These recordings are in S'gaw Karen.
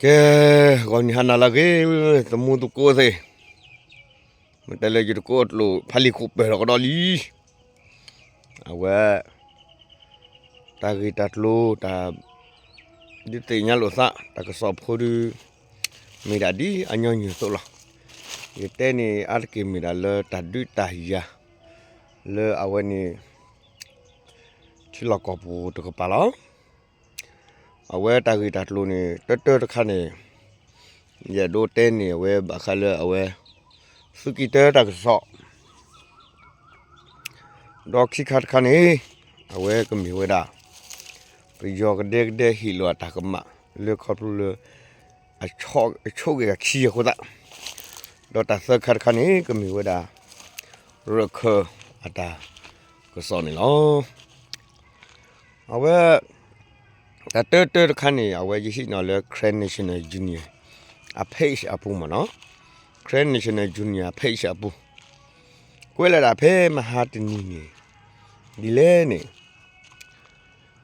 ကဲ, ဂီၤနံၤဟါနၤလၢအဂ့ၤ, သမူသကိးသ့ၣ်, မ့ၢ်တဲလၢယတကိးအကျိာ် ဖးလံာ်ခိၣ်ပၢၢ်ထီၣ်ကဒီးလံ. အဝဲ တၢ်ဂ့ၢ်တၢ်ကျိၤ တၢ် ဒုးသ့ၣ်ညါလိာ်သး တၢ်ကစီၣ်ဖိဒုး မ့ၢ်ဒၣ်ဒ်အညီနုၢ်အသိးလီၤ. ယတဲန့ၣ်အါတက့ၢ်မ့ၢ်ဒၣ်လၢတၢ်ဒုးတၢ်ယၤ လၢအဝဲန့ၣ် ထံလီၢ်ကီၢ်ပူၤတကပၤလီၤ. အဝဲတၢ်ဂ့ၢ်တၢ်ကျိၤန့ၣ် တၢတၢတခါန့ၣ် ယအဲၣ်ဒိးတဲန့ၢ်အဝဲဘၣ်ဃးလၢအဝဲ သုးက့တၢတၢ်ကစီၣ် ဒီးခံခါတခါန့ၣ် အဝဲကမ့ၢ်ဝဲဒၣ် ပယီၤကဒဲကဒဲဟ့ၣ်လီၤအတၢ်ကမၣ် လၢခီဖျိလၢ အဆိၣ်ဂ့ၤအခံအဃိသတး, ဒီးတၢ်သၢခါတခါန့ၣ် ကမ့ၢ်ဝဲဒၣ် ရၢၢ်ခၢၣ်အတၢ်ကစီၣ်န့ၣ်လီၤ. အဝဲ တၢ်တၢတၢတခါန့ၣ် အဝဲယဟံးန့ၢ်လၢ Karen National Union အ page အပူၤမ့ၢ်နီၤ, Karen National Union အ page အပူၤ ကွဲးလီၤဒၣ်ဖဲမဟါတနံၤန့ၣ် ဒ်လဲၣ်န့ၣ်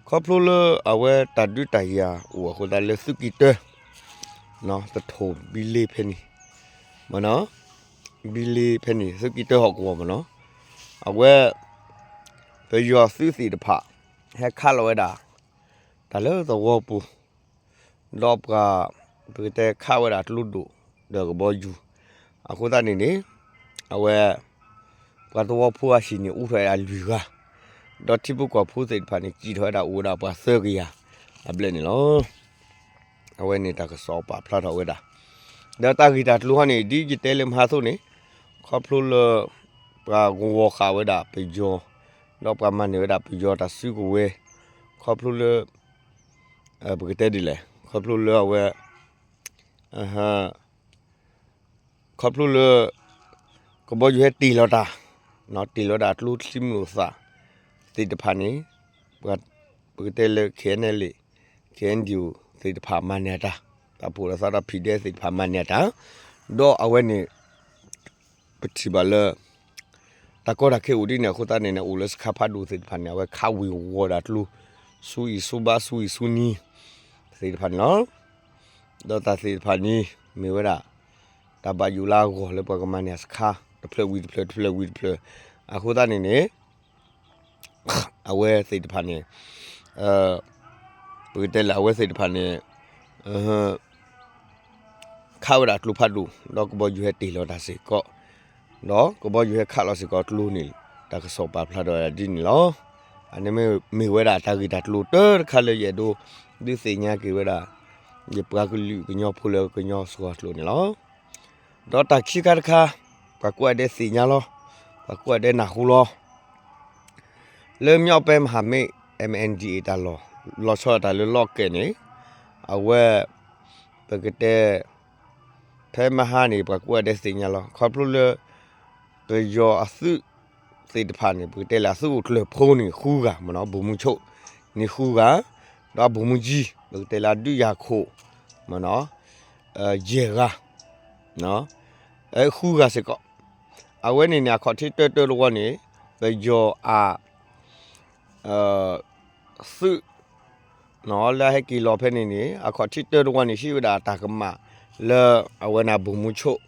ခီဖျိလၢအဝဲတၢ်ဒုးတၢ်ယၤအိၣ်အဃိသတးလၢသုးက့တၢ သထူၣ်ဘံလ့ဖဲန့ၣ် မ့ၢ်နီၤ, ဘံလ့ဖဲန့ၣ် သုးက့တၢဟီၣ်ကဝီၤမ့ၢ်နီၤ, အဝဲ ပယီၤသုးသ့ၣ်တဖၣ် ဟဲခးလီၤဝဲဒၣ် တၢ်လၢသဝီပူၤ ဒီးပှၤ ပကတဲခးဝဲဒၣ်ကျိဒိၣ်ဒီးကဘီယူၤ အဃိသတးန့ၣ်န့ၣ် အဝဲ ပှၤသဝီဖိအဟံၣ်န့ၣ် အိၣ်ထီၣ်ဝဲဒၣ်လွံၢ်ဂၤ, ဒီးထံဖိကီၢ်ဖိသ့ၣ်တဖၣ်န့ၣ် စံၣ်ထီၣ်ဝဲဒၣ်အိၣ်ဝဲဒၣ်ပှၤသၢကယၤအဘျဲၣ်န့ၣ်လီၤ. အဝဲန့ၣ်တၢ်ကစီၣ်ပာ်ဖျါထီၣ်ဝဲဒၣ်, ဒီးတၢ်ဂ့ၢ်တၢ်ကျိၤဟီန့ၣ် ဒ်ယတဲလၢမဟါအသိးန့ၣ် ခီဖျိလၢ ပှၤဂီၤဃာ်ဝဲဒၣ်ပယီၤ ဒီးပှၤမၤန့ၢ်ဝဲဒၣ်ပယီၤတၢ်စုကဝဲၤ ခီဖျိလၢ ပကတဲဒ်လဲၣ် ခီဖျိလၢအဝဲ ခီဖျိလၢ ကဘီယူၤဟဲတ့ၢ်လီၤတၢ်, တ့ၢ်လီၤဒၣ်ကျိချံမျိာ်သၣ်သ့ၣ်တဖၣ်န့ၣ် ပကတဲလၢ KNLA KNDO သ့ၣ်တဖၣ်မၤန့ၢ်အတၢ်, တၢ်ဖှိၣ်တၢ်သးဒီး ဖံးဒဲး သ့ၣ်တဖၣ်မၤန့ၢ်အတၢ်, ဒီးအဝဲန့ၣ် ပထံၣ်ဘၣ်လၢ တၢ်ကီတၢ်ခဲအိၣ်ဒ်န့ၣ်အဃိသတးန့ၣ်န့ၣ် အိၣ်လၢစခါဖးဒိၣ်သ့ၣ်တဖၣ်န့ၣ် အဝဲခးဝ့ၤဝီၤဒၣ်ကျိ ဆူအံၤဆူဘးဆူအံၤဆူနံၤ သ့ၣ်တဖၣ်န့ၣ်လီၤ. ဒီးတၢ်သ့ၣ်တဖၣ်န့ၣ် မ့ၢ်ဝဲဒၣ် တၢ်ဘၣ်ယိၣ်လၢအဂီၢ်လၢပှၤကမၤန့ၢ်အစခါ တဖျၢၣ်ဝံၤတဖျၢၣ် တဖျၢၣ်ဝံၤတဖျၢၣ် အဃိသတးန့ၣ်န့ၣ် အဝဲသ့ၣ်တဖၣ်န့ၣ် ပကတဲလၢအဝဲသ့ၣ်တဖၣ်န့ၣ် ခးဝဲဒၣ်ကျိဖးဒိၣ် ဒီးကဘီယူၤဟဲတ့ၢ်လီၤတၢ်စ့ၢ်ကီး, ဒီးကဘီယူၤဟဲခးလီၤစ့ၢ်ကီးကျိန့ၣ် တၢ်ကစီၣ်ပာ်ဖျါထီၣ်ဝဲဒၣ်ဒ်န့ၣ်လီၤ. အန့ၣ်မ့ၢ်ဝဲဒၣ်တၢ်ဂ့ၢ်တၢ်ကျိၤတၢတခါလၢယအဲၣ်ဒိး ဒုးသ့ၣ်ညါက့ၤဝဲဒၣ် ယပှၤကလုာ်ကညီဖိလၢကညီစှီၤကျိၤန့ၣ်လီၤ. ဒီးတၢ်ခံခါတခါ ပှၤကိးဂၤဒဲးသ့ၣ်ညါလီၤ, ပှၤကိးဂၤဒဲးနၢ်ဟူလီၤ. လၢ မြောက်ပိုင်းမဟာမိတ် MNDAA တၢ်လီၢ် လီၤဆီဒၣ်တၢ်လၢလီၢ်ကဲၣ်န့ၣ် အဝဲ ပကတဲ ဖဲမဟါန့ၣ် ပှၤကိးဂၤဒဲးသ့ၣ်ညါလီၤ. ခီဖျိလၢ ပယီၤအသုးသ့ၣ်တဖၣ်န့ၣ် ပကတဲလၢအသုးအိၣ်ကျၢၢ်ဖိန့ၣ်ဃုဂၤမ့ၢ်နီၤ, ဗိုလ်မှူးချုပ်န့ၣ်ဃုဂၤ, ဒီးဗိုလ်မှူးကြီး ပကတဲလၢဒုးယၤခိၣ်မ့ၢ်နီၤ ယဲၢ်ဂၤ ဃုဂၤစ့ၢ်ကီး. အဝဲန့ၣ်န့ၣ် အခီၣ်ထံးတၢတၢတဝီန့ၣ် ပယီၤအ သုး လၢအဟဲက့ၤလီၤဖဲန့ၣ်န့ၣ် အခီၣ်ထံးတၢတဝီန့ၣ် ဟံးဝဲဒၣ်တၢ်ကမၣ်လၢအဝဲန့ၣ် ဗိုလ်မှူးချုပ်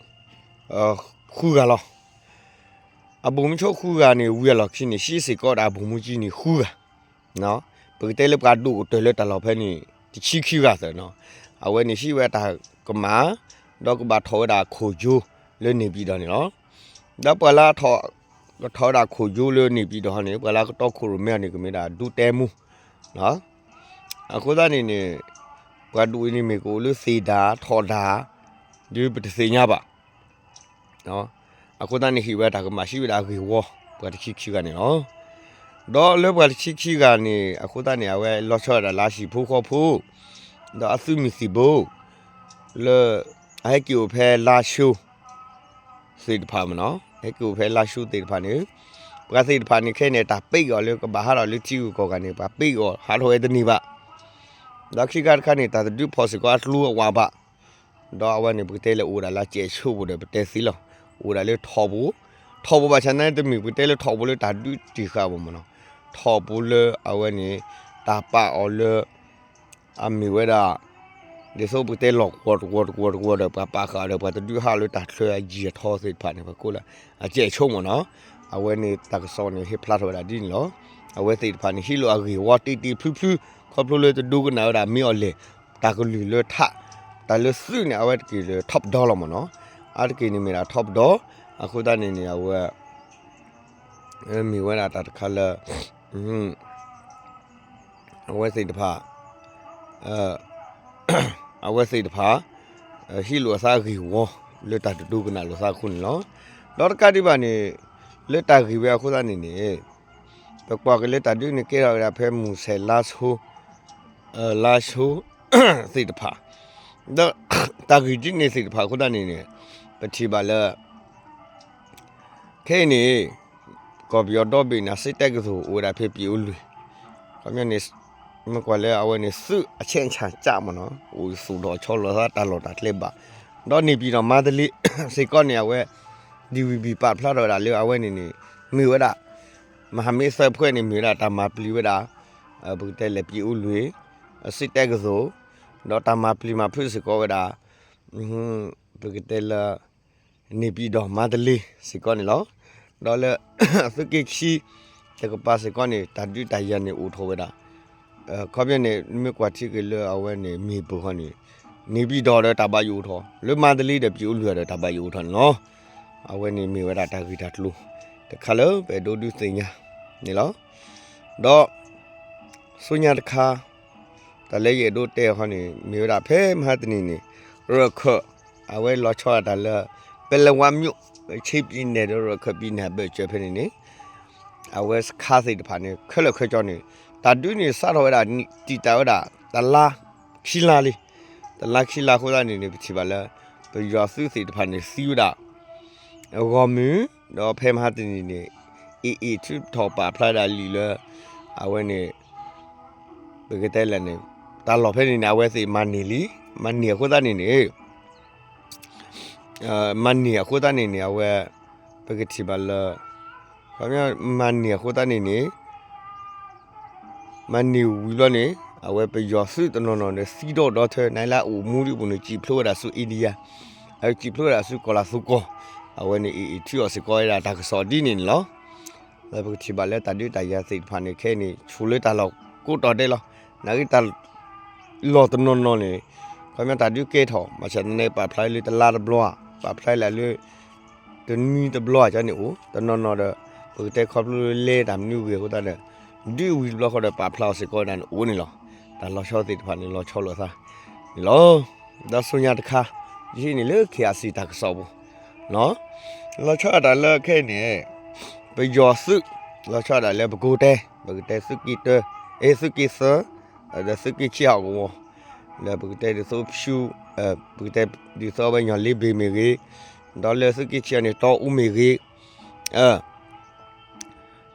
ဃုဂၤလီၤ. အ ဗိုလ်မှူးချုပ် ဃုဂၤန့ၣ် ဝံၤအလီၢ်ခံန့ၣ် ဟံးစ့ၢ်ကီးဒၣ် ဗိုလ်မှူးကြီးန့ၣ် ဃုဂၤ ပကတဲလၢပှၤဒိၣ်ကတၢၢ်လၢတၢ်လီၢ်ဖဲန့ၣ် တဆံခံဂၤသၢနီၤ. အဝဲန့ၣ်ဟံးဝဲတၢ်ကမၣ် ဒီးကဘၣ်ထီၣ်ဝဲဒၣ်ခိၣ်ကၠိလၢန့ၣ်ပံၤဒီးန့ၣ်လီၤ. ဒီးပှၤလၢ ကထီၣ်ဝဲဒၣ်ခိၣ်ကၠိလၢန့ၣ်ပံၤဒီးန့ၣ် ပှၤလၢကတီခိၣ်ရိၣ်မဲအီၤန့ၣ် ကမ့ၢ်ဒၣ်ဒူတဲမူ အဃိသတးန့ၣ်န့ၣ် ပှၤဒိၣ်အံၤန့ၣ်မ့ၢ်ကအိၣ်လၢသ့ၣ်ဒၣ်ထီၣ်ဒၣ် ဒ်ပတသ့ၣ်ညါဘၣ်. အဃိသတးန့ၣ် ဟံးဝဲတၢ်ကမၣ် ဟံးဝဲဒၣ်ဂ့ၢ်ဝီ ပှၤတဆံခံဂၤန့ၣ်လီၤ. ဒီးလၢပှၤတဆံခံဂၤန့ၣ် အဃိသတးန့ၣ် အဝဲလီၤဆီဒၣ်တၢ်လၢအဟံၣ်ဖိဃီဖိ ဒီးအသုးမုၢ်သံၣ်ဘိ လၢ အဟဲက့ၤအိၣ်ဖဲလါၡိ သ့ၣ်တဖၣ်မ့ၢ်နီၤ, ဟဲက့ၤအိၣ်ဖဲလါၡိသ့ၣ်တဖၣ်န့ၣ် ပှၤသ့ၣ်တဖၣ်န့ၣ် ခဲအံၤန့ၣ် တၢ်ပ့းအီၤလၢကဘၣ်ဟးထီၣ်လၢထံဂုၤကီၢ်ဂၤန့ၣ် ပှၤပ့းအီၤဟးထီၣ်ဝဲတန့ၢ်ဘၣ်. ဒီးခံခါတခါန့ၣ် တၢ်တဒုးဖီၣ်စ့ၢ်ကီးအကျိအဝးဘၣ်. ဒီးအဝဲန့ၣ် ပကတဲလၢအိၣ်ဒၣ်လၢအစဲးဆိပူၤဒီး ပတဲသ့လီၤ. အိၣ်ဒၣ်လၢထီၣ်ပူၤ, ထီၣ်ပူၤဘၣ်ဆၣ်သနာ်က့တမ့ၢ် ပကတဲလၢထီၣ်ပူၤလၢတၢ်ဒုးတံာ်ဃာ်ပူၤမ့ၢ်နီၤ, ထီၣ်ပူၤလၢအဝဲန့ၣ် တၢ်ပာ်အီၤလၢ အမ့ၢ်ဝဲဒၣ် ဒ်သိးပကတဲလီၤကွီၤတကွီၤတကွီၤတကွီၤဒီး ပှၤပာ်ဃာ်ဒီး ပှၤတဒုးဟးလၢတၢ်ချၢအယံာ်အထီသ့ၣ်တဖၣ်န့ၣ် ပှၤကိးလၢ အကျဲးချုပ်မ့ၢ်နီၤ. အဝဲန့ၣ်တၢ်ကစီၣ်န့ၣ် ဟ့ၣ်ဖျါထီၣ်ဝဲဒၣ်ဒ်န့ၣ်လီၤ. အဝဲသ့ၣ်တဖၣ်န့ၣ် ဟံးလိာ်အဂ့ၢ်ဝီတ့တ့ဖျုဖျု ခီဖျိလၢတဒိကနၣ်ဝဲဒၣ်မ့ၢ်အီၤလဲၣ် တၢ်ကလုၢ်လၢထး တၢ်လၢသုးန့ၣ် အဝဲတက့ၢ်လၢ top down လီၤမ့ၢ်နီၤ. အါတက့ၢ်န့ၣ်မ့ၢ်ဒၣ် top down အဃိသတးန့ၣ်န့ၣ် အဝဲ မ့ၢ်ဝဲဒၣ်တၢ်တခါလၢ အဝဲသ့ၣ်တဖၣ် အဝဲသ့ၣ်တဖၣ် ဟံးလိာ်အသးအဂ့ၢ်ဝီ လၢတၢ်တဒိကနၣ်လိာ်သးအဃိန့ၣ်လီၤ. ဒီးတကးဒံးဘၣ်န့ၣ် လၢတၢ်ဂ့ၢ်ဝဲအဃိသတးန့ၣ်န့ၣ် ပကွၢ်က့ၤလၢတၢ်ဒုးန့ၣ်ကဲထီၣ်ဝဲဒၣ်ဖဲမူၤဆဲးလါဆိ လါဆိ သ့ၣ်တဖၣ် ဒီးတၢ်ဂ့ၢ်ဒ်န့ၣ်သ့ၣ်တဖၣ်အဃိသတးန့ၣ်န့ၣ် ပထံၣ်ဘၣ်လၢ ခဲအံၤန့ၣ် ကီၢ်ပယီၤဒီဘ့ၣ်န့ၣ် စ့တဲကသိးအိၣ်ဝဲဒၣ်ဖဲပံးအိၣ်လွံၢ်, ခီပညီန့ၣ် မ့ၢ်ကွၢ်လၢအဝဲန့ၣ် သုးအဆဲးဆၣ်ကၠးမ့ၢ်နီၤ အိၣ်သူၣ်ထီၣ်ဆီလီၤသးတၢ်လီၢ်တၢ်ကျဲဘၣ်, ဒီးန့ၣ်ပံၤဒီးမါတလ့စ့ၢ်ကီးန့ၣ် အဝဲ ဒံဝံၤဘံၣ်ပာ်ဖျါထီၣ်ဝဲဒၣ်လၢအဝဲန့ၣ်န့ၣ် မ့ၢ်ဝဲဒၣ် မဟာမိတ်သၢဖုန့ၣ် မ့ၢ်ဝဲဒၣ်တၢ်မၤပျံၤဝဲဒၣ် ပကတဲလဲၣ်ပံးအိၣ်လွံၢ် စ့တဲကသိး, ဒီးတၢ်မၤပျံၤမၤဖုးစ့ၢ်ကီးဝဲဒၣ် ပကတဲလၢ န့ၣ်ပံၤဒီးမါတလ့စ့ၢ်ကီးန့ၣ်လီၤ. ဒီးလၢ သုးက့ခံ တကပၤစ့ၢ်ကီးန့ၣ် တၢ်ဒုးတၢ်ယၤန့ၣ်အိၣ်ထီၣ်ဝဲဒၣ် ခီပညီန့ၣ် မ့ၢ်ကွၢ်ထံက့ၤလၢအဝဲန့ၣ်မ့ၢ်ပၢၢ်ဃီန့ၣ် န့ၣ်ပံၤဒီးဒီးတၢ်ဘၣ်ယိၣ်အိၣ်ထီၣ် လၢမါတလ့ဒီးပံးအိၣ်လွံၢ်ဒီးတၢ်ဘၣ်ယိၣ်အိၣ်ထီၣ်န့ၣ်လီၤ. အဝဲန့ၣ်မ့ၢ်ဝဲဒၣ်တၢ်ဂ့ၢ်တၢ်ကျိၤ တခါလၢပအဲၣ်ဒိးဒုးသ့ၣ်ညါန့ၣ်လီၤ. ဒီး ဆူညါတခါ တၢ်လၢယအဲၣ်ဒိးတဲဃီန့ၣ် မ့ၢ်ဝဲဒၣ်ဖဲမဟါတနံၤန့ၣ် ရၢၢ်ခၢၣ် အဝဲလီၤဆီဒၣ်တၢ်လၢ ပဲလဝါမြို့ ချင်းပြည်နယ် ဒီးရၢၢ်ခၢၣ် ပြည်နယ် ဘၢၣ်စၢၤဖဲန့ၣ်န့ၣ် အဝဲစခါသ့ၣ်တဖၣ်န့ၣ် ခဲလၢာ်ခဲဆ့န့ၣ် တၢ်ဒုးန့ၣ်စးထီၣ်ဝဲဒၣ် တံာ်တာ်ဝဲဒၣ် တလါခံလါလံ. တလါခံလါအဃိသတးန့ၣ်န့ၣ် ပထံၣ်ဘၣ်လၢ ပယီၤသုးသ့ၣ်တဖၣ်န့ၣ်သံဝဲဒၣ် ဂီၢ်မုၢ်, ဒီးဖဲမဟါတနံၤန့ၣ် AA ထုးထီၣ်ပာ်ဖျါဒၣ်လံာ်လၢ အဝဲန့ၣ် ပကတဲလဲၣ်န့ၣ် တၢ်လီၢ်ဖဲန့ၣ်န့ၣ် အဝဲသ့ၣ်မၤန့ၢ်လံ. မၤန့ၢ်အဃိသတးန့ၣ်န့ၣ် မၤန့ၢ်အဃိသတးန့ၣ်န့ၣ် အဝဲ ပကထံၣ်ဘၣ်လၢ ခီပညီ မၤန့ၢ်အဃိသတးန့ၣ်န့ၣ် မၤန့ၢ်ဝံၤဘျီန့ၣ် အဝဲပယီၤသုးတနီၤနီၤဒီး သံဒီၣ်ဒီထၢ နလၢအအိၣ်မူဒ်အပူၤန့ၣ် စံၣ်ဖျိဝဲဒၣ်ဆူ India, အစံၣ်ဖျိဝဲဒၣ်ဆူကီၢ်လၤသူကီၢ်, အဝဲန့ၣ် AA ထုးအီၤစ့ၢ်ကီးဝဲဒၣ်တၢ်ကစီၣ်ဒ်န့ၣ်န့ၣ်လီၤ. လၢပကထံၣ်ဘၣ်လၢတၢ်ဒုးတၢ်ယၤသ့ၣ်တဖၣ်န့ၣ် ခဲအံၤန့ၣ် ဆူၣ်လၢတၢ်လီၢ်ကိးတီၤဒဲးလီၤ. နာ်က့တၢ် လီၢ်တနီၤနီၤန့ၣ် ခီပညီတၢ်ဒုးကဲထီၣ် ဘၣ်ဆၣ်သနာ်က့ပာ်ဖျါလၢတလါတဘျီဧါ, ပာ်ဖျါလၢ တနွံတဘျီဧါန့ၣ်အိၣ်, တနီၤနီၤဒီး ပကတဲခီဖျိလၢလဲၤတၢ်မနုၤဂ့ၤအဃိသတးဒီး ဒုးဝံၤတဘျီဃီဒီးပာ်ဖျါအီၤစ့ၢ်ကီးဝဲဒၣ်န့ၣ်အိၣ်န့ၣ်လီၤ. တၢ်လီၤဆီသ့ၣ်တဖၣ်န့ၣ်လီၤဆီလိာ်အသးန့ၣ်လီၤ. ဒီးဆူညါတခါ ယဟံးန့ၢ်လၢ KIC တၢ်ကစီၣ်ပူၤ လီၤဆီဒၣ်တၢ်လၢခဲအံၤန့ၣ် ပယီၤသုး လီၤဆီဒၣ်တၢ်လၢပကိးတဲ ပကတဲသုးက့တၢ အဲ သုးက့သၢ ဒီးသုးက့ခံဟီၣ်ကဝီၤ ဒီးပကတဲဒ်သိးဖၠူ ပကတဲဒ်သိးအဝဲညီၣ်လ့ဘ့ၣ်မ့ၢ်ဂ့ၤ, ဒီးလၢသုးက့ခံအီၤန့ၣ် တီအူမ့ၢ်ဂ့ၤ,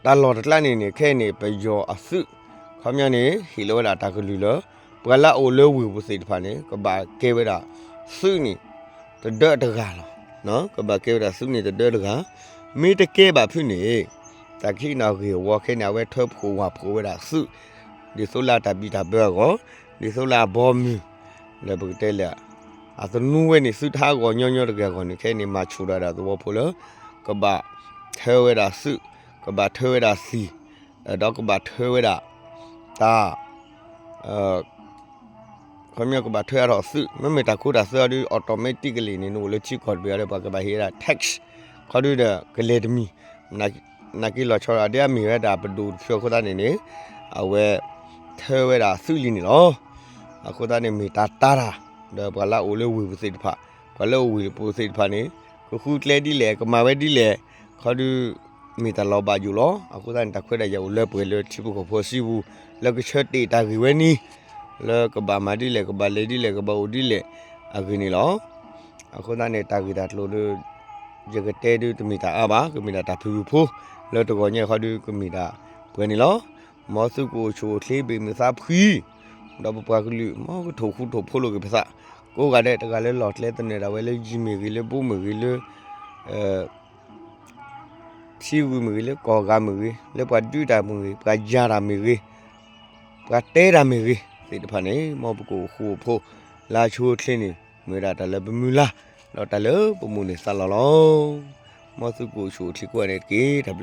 တၢ်လီၢ်တကျါန့ၣ်န့ၣ် ခဲအံၤန့ၣ် ပယီၤအသုး ခီပညီန့ၣ် ဟ့ၣ်လီၤဝဲဒၣ်တၢ်ကလုၢ်လၢ ပှၤလၢအအိၣ်လၢဝ့ၢ်ပူၤသ့ၣ်တဖၣ်န့ၣ် ကဘၣ်ကဲဝဲဒၣ်သုးန့ၣ် တဒၢတဂၤလီၤ. ကဘၣ်ကဲဝဲဒၣ်သုးန့ၣ်တဒၢတဂၤ, မ့ၢ်တကဲဘၣ်ဖုန့ၣ် တၢ်ကဟံးန့ၢ်အဂ့ၢ်အဝီခဲအံၤန့ၣ် အဝဲထၢဖှိၣ်ဝၢ်ဖှိၣ်ဝဲဒၣ်သုး ဒ်သိးလၢအတၢ်ဘံၣ်တၢ်ဘၢအဂီၢ်, ဒ်သိးလၢအဘီမုၢ် လၢပကတဲလၢ အသနူဝဲန့ၣ် သုးတဟးဂီၤညီညီတဂ့ၤအဂီၢ်န့ၣ် ခဲအံၤန့ၣ် မၤဆူၣ်ဒၣ်ဒၣ်သဝီဖိလၢ ကဘၣ်ထၢဝဲဒၣ်သုး, ကဘၣ်ထၢဝဲဒၣ်သံၣ်, ဒီးကဘၣ်ထၢဝဲဒၣ် တၢ် ခီပညီကဘၣ်ထၢအါထီၣ်သုး, မ့မ့ၢ်တၢ်ခိတၢ်သွဲအီၤဒုး automatically န့ၣ် နအိၣ်လၢထံကီၢ်တဘ့ၣ်အီၤဒီး ပှၤကဘၣ်ဟ့ၣ်ဝဲဒၣ် tax ခီဒုဒီးကလဲၤတမံၤ, နာ်က့လီၤဆီဒၣ်ဒ်အမ့ၢ်ဝဲဒၣ်ပဒိၣ်တဖုအဃိသတးန့ၣ်န့ၣ် အဝဲထၢဝဲဒၣ်သုးလံန့ၣ်လီၤ. အဃိသတးန့ၣ်မ့ၢ်တၢ်တာ်တၢ် ဒီးပှၤလၢအအိၣ်လၢဝ့ၢ်ပူၤသ့ၣ်တဖၣ်, ပှၤလၢအအိၣ်ဝ့ၢ်ပူၤသ့ၣ်တဖၣ်န့ၣ် ကဃုကျဲဒ်လဲၣ် ကမၤဝဲဒ်လဲၣ်, ခီဒု မ့ၢ်တၢ်လီၤဘၣ်ယိၣ်လီၤ. အဃိသတးန့ၣ် တၢ်ခွဲးတၢ်ယာ်အိၣ်လၢပှဲၤလၢထံဖိကီၢ်ဖိအစုပူၤ လၢကဆၢတဲာ်တၢ်ဂ့ၢ်ဝဲန့ၣ် လၢကဘၣ်မၤဒ်လဲၣ် ကဘၣ်လဲၤဒ်လဲၣ် ကဘၣ်အိၣ်ဒ်လဲၣ်အဂ့ၢ်န့ၣ်လီၤ. အဃိသတးန့ၣ် တၢ်ဂ့ၢ်တၢ်ကျိၤဒီး ယကတဲဒုးတမ့ၢ်တၢ်အါဘၣ်, ကမ့ၢ်ဒၣ်တၢ်ဖုၣ်ဖုၣ်ဖိ လၢတဂီၤညါခီဒုးကမ့ၢ်ဒၣ်ပှဲၤန့ၣ်လီၤ. မ်သုကအိၣ်ဆူၣ်အိၣ်ချ့ဘၣ်မုာ်သးဖှံ, ဒီးပပှၤကလုာ် မ်ကထိၣ်ဃူထိၣ်ဖိးလိာ်က့ၤပသး, ကိးဂၤဒဲး တဂၤလၢလီၢ်ကျဲသနၢၣ်ဒၣ်ဝဲလၢယံၤမ့ၢ်ဂ့ၤ လၢဘိမ့ၢ်ဂ့ၤ လၢ ထံဂုၤမ့ၢ်ဂ့ၤ လၢကီၢ်ဂၤမ့ၢ်ဂ့ၤ လၢပှၤဒုးတၢ်မ့ၢ်ဂ့ၤ ပှၤယၤတၢ်မ့ၢ်ဂ့ၤ ပှၤတဲတၢ်မ့ၢ်ဂ့ၤသ့ၣ်တဖၣ်န့ၣ် မ်ပကအိၣ်ဃူအိၣ်ဖိး လါဆူအချ့န့ၣ် မ့ၢ်ဝဲဒၣ်တၢ်လၢပမုၢ်လၢ်, ဒီးတၢ်လၢပမိၣ်န့ၢ်သးလီၤလီၤ. မ်သုကအိၣ်ဆူၣ်အိၣ်ချ့ကိးဂၤန့ၣ်တက့ၢ်. တၢ်ဘျုး